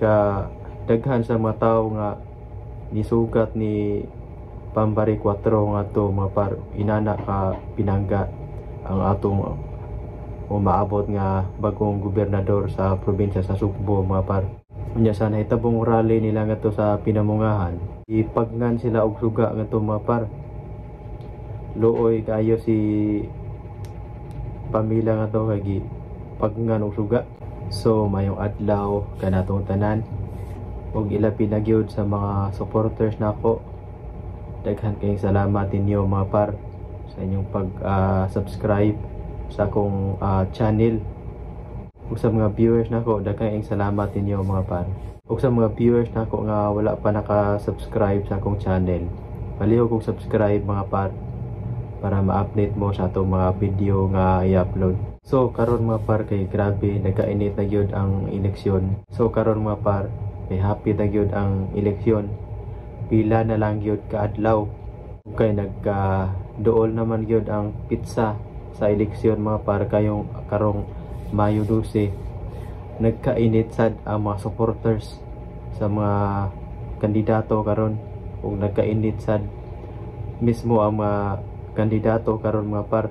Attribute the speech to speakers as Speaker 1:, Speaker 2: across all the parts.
Speaker 1: Ka daghan sa mga tawo nga nisugat ni Pam Baricuatro ngadto, mga par, inana ka pinangga ang atong umaabot nga bagong gobernador sa probinsya sa Sugbo, mga par. Unya sa nahitabong rally nila ngadto sa Pinamungahan, ipagnan sila og suga ngadto, mga par. Luoy kaayo si Pamela ngadto kay gipagnan og suga. So mayong adlaw kanatong tanan ug ilabi na gyud sa mga supporters nako. Daghan kayong salamat ninyo, mga par, sa inyong pag subscribe sa akong channel. Ug sa mga viewers nako, daghan kayong salamat ninyo, mga par. Ug sa mga viewers nako nga wala pa naka-subscribe sa akong channel, palihog og subscribe, mga par, para ma-update mo sa atong mga video nga i-upload. So karon, mga par, kay grabe nagkainit na gyud ang eleksyon. So karon, mga par, kay happy na gyud ang eleksyon. Pila na lang gyud kaadlaw. Kay nagka dool naman gyud ang petsa sa eleksyon, mga par, kayong karong Mayo 12. Nagkainit sad ang mga supporters sa mga kandidato karon ug nagkainit sad mismo ang mga kandidato karon, mga par.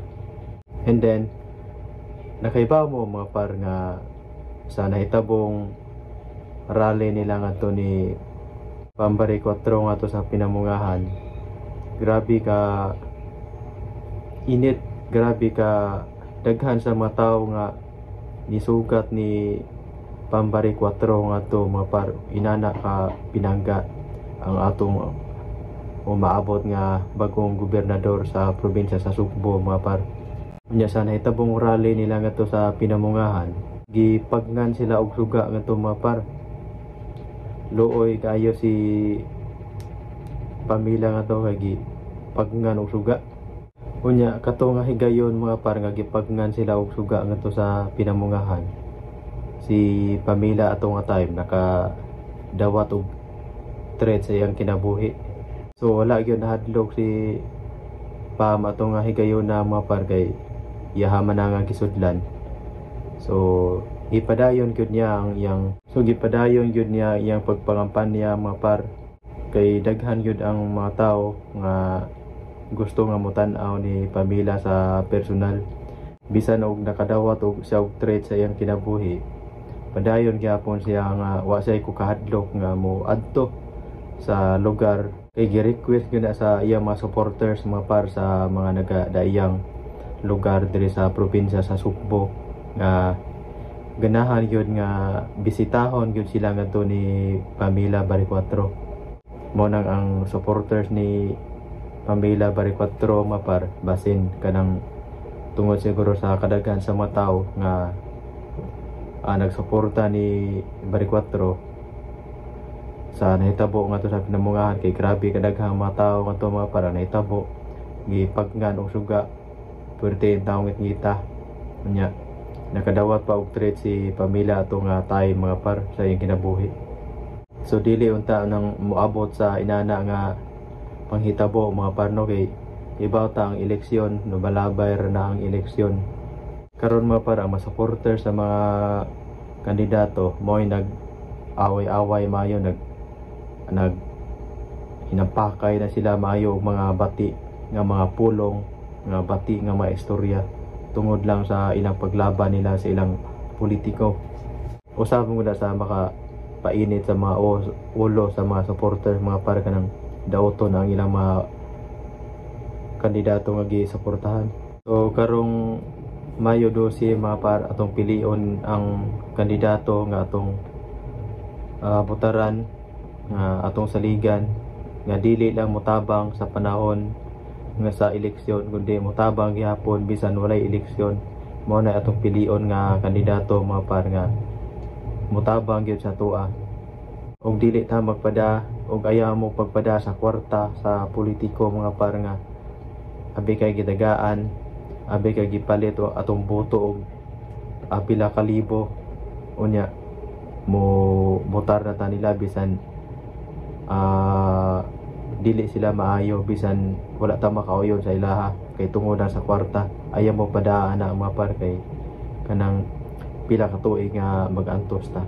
Speaker 1: And then nakaibaw mo, mga par, nga sa nahitabong rally nila ngadto ni Pam Baricuatro ngadto sa Pinamungahan, grabe ka init, grabe ka daghan sa mga tawo nga nisugat ni Pam Baricuatro ngadto, mga par, inana ka pinangga ang atong umaabot nga bagong gobernador sa probinsya sa Sugbo, mga par. Unya sa nahitabong rally nila ngadto sa Pinamungahan, gipagnan sila og suga ngadto, mga par. Luoy kaayo si Pamela ngadto kay gipagnan og suga. Unya kato nga higayon, mga par, nga gipagnan sila og suga ngadto sa Pinamungahan, si Pamela ato nga time naka dawat og threat sa iyang kinabuhi. So wala gyud nahadlok si Pam ato nga higayon na, mga par, kay iyaha man na nga gisudlan. So ipadayon gyud niya ang iyang so gipadayon gyud niya iyang pagpangampanya, mga par, kay daghan gyud ang mga tao nga gusto nga motan-aw ni Pamela sa personal. Bisan og nakadawat og siya og threat sa iyang kinabuhi, padayon gyapon siya nga wa siya ko kahadlok nga mo adto sa lugar, kay gi-request gyud na sa iyang mga supporters, mga par, sa mga nagadaiyang lugar diri sa probinsya sa Sugbo nga ganahan gyud nga bisitahon gyud sila ngadto ni Pamela Baricuatro. Mo nang ang supporters ni Pamela Baricuatro, mga par, basin kanang tungod siguro sa kadaghan sa mga tao nga nagsuporta ni Baricuatro sa nahitabo ngadto sa Pinamungahan, kay grabe kadaghang mga tao ngadto, mga par, nahitabo gipagnan og suga, puwerte taong ngita. Unya nakadawat pa og threat si Pamela ato nga time, mga par, sa iyang kinabuhi. So dili unta nang moabot sa inana nga panghitabo, mga par, no, kay ibaw ta ang eleksyon no, balabay ra na ang eleksyon karon, mga par. Ang mga supporter sa mga kandidato mo'y nag away-away maayo, nag nag hinampakay na sila maayo og mga bati nga mga pulong, nga bati nga mga istorya, tungod lang sa ilang paglaban nila sa ilang politiko. Usab mo na sa maka painit sa mga ulo sa mga supporter, mga par, kanang dauton ang ilang mga kandidato nga gisuportahan. So karong Mayo 12, mga par, atong pilion ang kandidato nga atong botaran, nga atong saligan, nga dili lang motabang sa panahon nga sa eleksyon kundi motabang gihapon bisan walay eleksyon. Mao na atong pilion nga kandidato, mga par, nga motabang gyud sa atoa og dili ta magpada og ayaw mo pagpada sa kwarta sa politiko, mga par, nga abi kay gidagaan, abi kay gipalit o atong boto og pila ka libo, unya mo botar na ta nila bisan dili sila maayo, bisan wala ta makauyon sa ilaha kay tungod na sa kwarta. Ayaw mo padaan na, mga par, kay kanang pila ka tuig nga mag-antos ta.